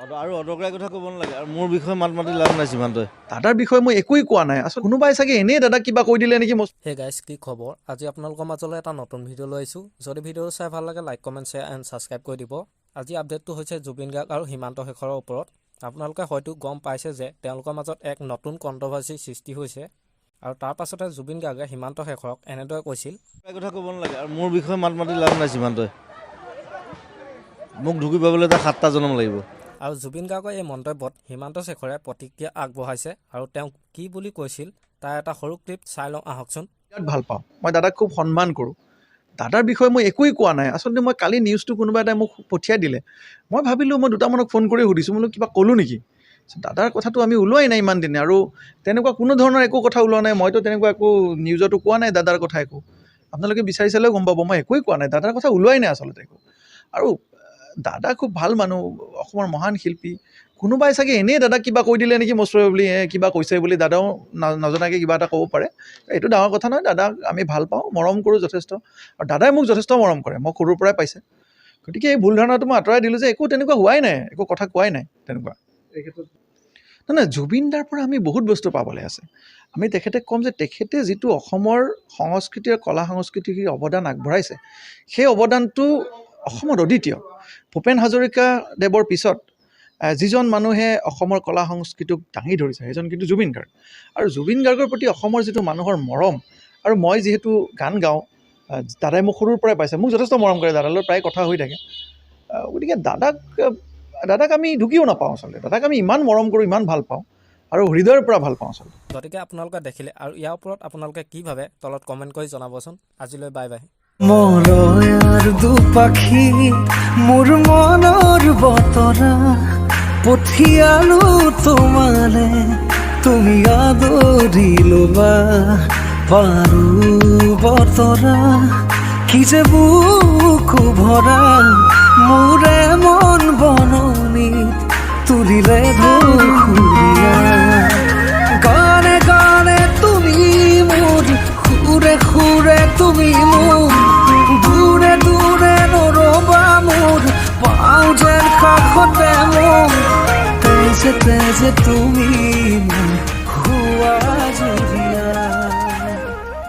আৰু অদৰকাৰী কথা ক'ব নালাগে আৰু মোৰ বিষয়ে মাত মাতি লাভ নাই সীমান্তই। দাদাৰ বিষয়ে মই একোৱেই কোৱা নাই। আচলতে কোনোবাই চাগে এনেই দাদাক কিবা কৈ দিলে নেকি মই। হে গাইজ, কি খবৰ? আজি আপোনালোকৰ মাজলৈ এটা নতুন ভিডিঅ' লৈ আহিছোঁ। যদি ভিডিঅ'টো চাই ভাল লাগে, like, comment, share and subscribe কৰি দিব। আজি আপডেটটো হৈছে জুবিন গাৰ্গ আৰু সীমান্ত শেখৰৰ ওপৰত। আপোনালোকে হয়তো গম পাইছে যে তেওঁলোকৰ মাজত এক নতুন কণ্ট্ৰভাৰ্চি সৃষ্টি হৈছে আৰু তাৰ পাছতে জুবিন গাৰ্গে সীমান্ত শেখৰক এনেদৰে কৈছিল। কথা ক'ব নালাগে আৰু মোৰ বিষয়ে মাত মাতি লাভ নাই সীমান্তই। মোক ঢুকি পাবলৈ এটা 7টা জনম লাগিব। আৰু জুবিন গাৰ্গৰ এই মন্তব্যত সীমান্ত শেখৰে প্ৰতিক্ৰিয়া আগবঢ়াইছে আৰু তেওঁ কি বুলি কৈছিল তাৰ এটা সৰু ক্লিপ চাই লওঁ আহকচোন। বিৰাট ভাল পাওঁ, মই দাদাক খুব সন্মান কৰোঁ। দাদাৰ বিষয়ে মই একোৱেই কোৱা নাই। আচলতে মই কালি নিউজটো কোনোবা এটাই মোক পঠিয়াই দিলে, মই ভাবিলোঁ, মই দুটামানক ফোন কৰি সুধিছোঁ, বোলো কিবা ক'লোঁ নেকি? দাদাৰ কথাটো আমি ওলোৱাই নাই ইমান দিনে আৰু তেনেকুৱা কোনো ধৰণৰ একো কথা ওলোৱা নাই। মইতো তেনেকুৱা একো নিউজতো কোৱা নাই দাদাৰ কথা একো। আপোনালোকে বিচাৰি চালেও গম পাব মই একোৱেই কোৱা নাই, দাদাৰ কথা ওলোৱাই নাই আচলতে একো। আৰু দাদা খুব ভাল মানুহ, অসমৰ মহান শিল্পী। কোনোবাই চাগে এনেই দাদাক কিবা কৈ দিলে নেকি, মষ্টৰ বুলি কিবা কৈছে বুলি দাদাও নজনাকৈ কিবা এটা ক'ব পাৰে। এইটো ডাঙৰ কথা নহয়। দাদাক আমি ভাল পাওঁ, মৰম কৰোঁ যথেষ্ট আৰু দাদাই মোক যথেষ্ট মৰম কৰে, মোক সৰুৰ পৰাই পাইছে। গতিকে এই ভুল ধাৰণাটো মই আঁতৰাই দিলোঁ যে একো তেনেকুৱা হোৱাই নাই, একো কথা কোৱাই নাই তেনেকুৱা। নহয় নহয়, জুবিন দাৰ পৰা আমি বহুত বস্তু পাবলৈ আছে। আমি তেখেতে ক'ম যে তেখেতে যিটো অসমৰ সংস্কৃতি আৰু কলা সংস্কৃতিৰ অৱদান আগবঢ়াইছে, সেই অৱদানটো অসমত অদ্বিতীয়। ভূপেন হাজৰিকা দেৱৰ পিছত যিজন মানুহে অসমৰ কলা সংস্কৃতিক দাঙি ধৰিছে, সেইজন কিন্তু জুবিন গাৰ্গ। আৰু জুবিন গাৰ্গৰ প্ৰতি অসমৰ যিটো মানুহৰ মৰম, আৰু মই যিহেতু গান গাওঁ, দাদাই মোক সৰুৰ পৰাই পাইছে, মোক যথেষ্ট মৰম কৰে, দাদালৈ প্ৰায় কথা হৈ থাকে। গতিকে দাদাক দাদাক আমি ঢুকিও নাপাওঁ আচলতে। দাদাক আমি ইমান মৰম কৰোঁ, ইমান ভাল পাওঁ আৰু হৃদয়ৰ পৰা ভাল পাওঁ আচলতে। গতিকে আপোনালোকে দেখিলে আৰু ইয়াৰ ওপৰত আপোনালোকে কি ভাবে তলত কমেণ্ট কৰি জনাবচোন। আজিলৈ বাই বাই। মৰয়াৰ দুপাখি মোৰ মনৰ বতৰা পঠিয়ালো তোমালে, তুমি আদৰি ল'বা পাৰো বতৰা। কি যে বুকু ভৰা মোৰে মন বননিত তুলিলে ধুসুৰীয়া। গানে গানে তুমি মোৰ, সুৰে সুৰে তুমি মোৰ, দূৰে দূৰে নৰবা মোৰ, পাওঁ যেন কাষতে মোৰ, তেজে তেজে তুমি মোৰ হোৱা জুৰীয়া।